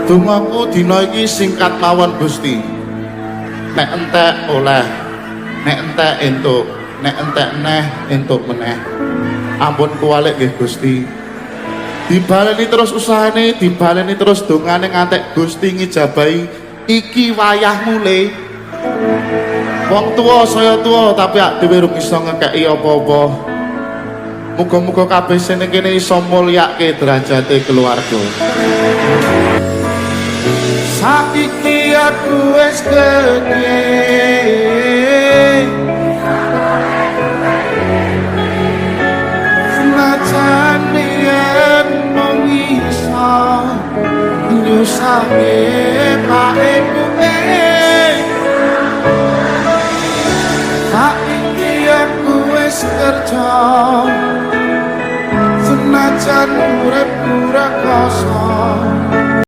Dongaku dina iki singkat mawon Gusti. Nek entek oleh, nek entek entuk, nek entek neh entuk meneh. Ampun kuwalik nggih Gusti. Dibaleni terus usahane, dibaleni terus dongane ngantek Gusti ngijabahi iki wayah mule. Wong tuwa saya tuwa tapi ak dhewe rung iso ngekeki apa-apa. Muga-muga kabeh sing ning kene iso mulyake derajate keluarga. Saiki aku wis gede. Senajan yen mung iso nyusahke pakku. Saiki aku wis kerja, senajan uripku rekoso.